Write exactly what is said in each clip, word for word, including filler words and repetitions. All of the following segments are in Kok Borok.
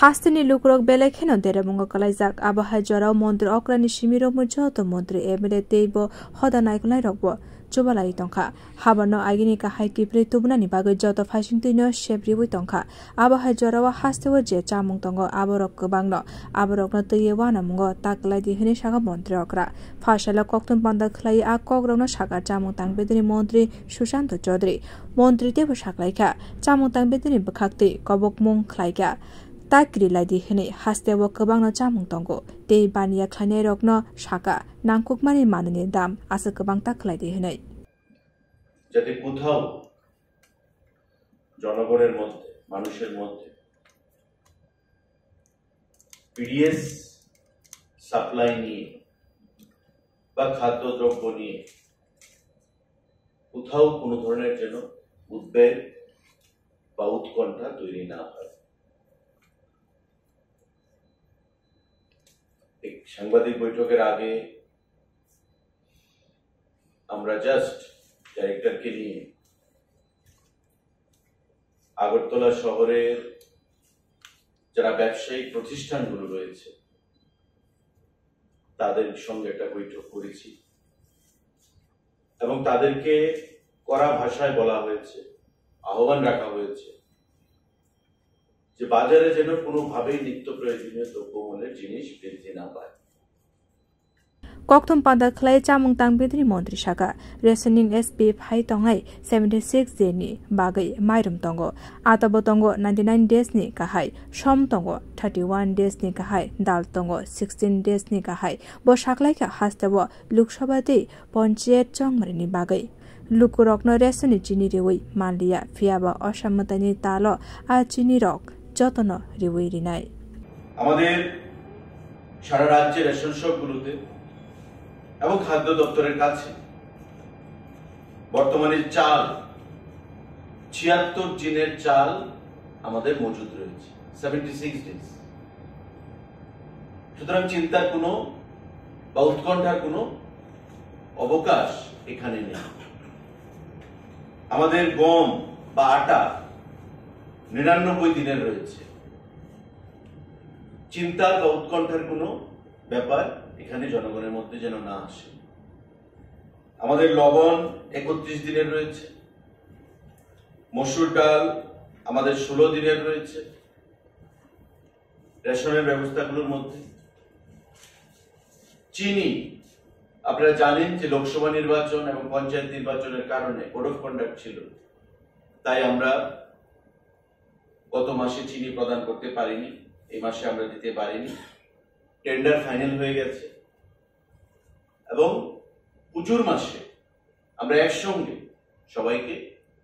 Hasteni lukurok belai kheno deremungo kwlaijak. Abo hai jorao montri okrani simi romwi joto montri, M L A tei bo hoda naikolnairokbo chubalai tongkha. Habarno agini kahai kiphilwi tubunani bagwi joto phaisingtwino sep riwi tongkha. Abo hai jorao hasteo je chamung tongo, aborok kwbangno, aborokno twiwi uanamungo ta kwlaidi hwnwi sakha montri okra. Phaisalo kokthum panda khlaiwi a kokrokno sakha chamung tangbedini montri Sushanta Chaudhary. Montri teibo saklaikha, chamung tangbedini bwkhaktwi kobokmung khlaikha. Ta kirilaidi hwnwi hasteo kwbangno chamung tongo, tei baniya khlainairokno sakha, nangkukmani manwini dam aswk kwbang ta khlaidi hwnwi. যাতে কোথাও জনগণের মধ্যে, মানুষের মধ্যে PDS supply নিয়ে বা খাদ্যদ্রব্য নিয়ে কোথাও কোনো ধরনের যেন উদ্বেগ বা উৎকণ্ঠা তৈরি না হয়। এক সাংবাদিক বৈঠকের আগে আমরা জাস্ট ডাইরেক্টরকে নিয়ে আগরতলা শহরের যারা ব্যবসায়িক প্রতিষ্ঠানগুলো রয়েছে, তাদের সঙ্গে একটা বৈঠক করেছি এবং তাদেরকে কড়া ভাষায় বলা হয়েছে, আহ্বান রাখা হয়েছে যে বাজারে যেন কোনোভাবেই নিত্য প্রয়োজনীয় দ্রব্যমূল্যের জিনিস বৃদ্ধি না পায়। Kokthum panda khlai chamung tangbedini montri sakha, rationing S P phai tongnai seventy six day ni bagwi mairum tongo. Atabo tongo ninety nine days ni kahai, som tongo thirty one days ni kahai, dal tongo sixteen days ni kahai. Bo saklaikha hasteo Lok Sabha tei Panchayat chongmani bagwi. Lukurokno rationni chini riwi manliya, phiyaba Assam mwtaini talo a chinirok jotono riwi rinai. আমাদের সারা রাজ্যে রেশন শপগুলোতে এবং খাদ্য দপ্তরের কাছে বর্তমানে চাল, ছিয়াত্তর দিনের চাল আমাদের মজুদ রয়েছে, সেভেন্টি সিক্স ডেজ। সুতরাং চিন্তার কোনো বা উৎকণ্ঠার কোনো অবকাশ এখানে নেই। আমাদের গম বা আটা নিরানব্বই দিনের রয়েছে। চিন্তার বা উৎকণ্ঠার কোনো ব্যাপার এখানে জনগণের মধ্যে যেন না আসে। আমাদের লবণ একত্রিশ দিনের রয়েছে, মসুর ডাল আমাদের ষোলো দিনের রয়েছে রেশনের ব্যবস্থাগুলোর মধ্যে। চিনি, আপনারা জানেন যে লোকসভা নির্বাচন এবং পঞ্চায়েত নির্বাচনের কারণে কোড অফ কন্ডাক্ট ছিল, তাই আমরা গত মাসে চিনি প্রদান করতে পারিনি, এই মাসে আমরা দিতে পারিনি। টেন্ডার ফাইনাল হয়ে গেছে এবং পুজোর মাসে আমরা একসঙ্গে সবাইকে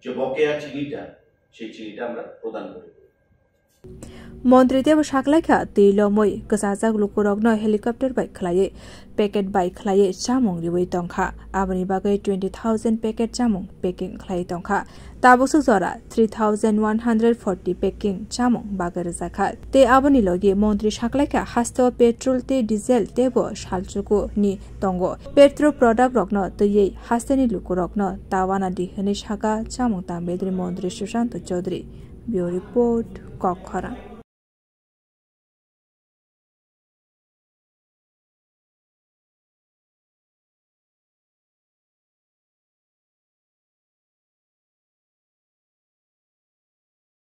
যে বকেয়া চিনিটা, সেই চিনিটা আমরা প্রদান করে দেব। Montri teibo saklaikha, twi lomwi kwchajak lukurokno helicopter bai khlaiwi, packet bai khlaiwi chamung riwi tongkha. Aboni bagwi twenty thousand packet chamung packing khlaiwi tongkha. Tabuk swk jora three thousand one hundred forty packing chamung bagwi rwjakha. Tei aboni logi montri saklaikha, hasteo petrol tei diesel teibo salchuku ni tongo. Petro product rokno twiwi hasteni lukurokno ta uanadi hwnwi sakha chamung tangbedini montri Sushanta Chaudhary. Bureau Report, Kokkhorang.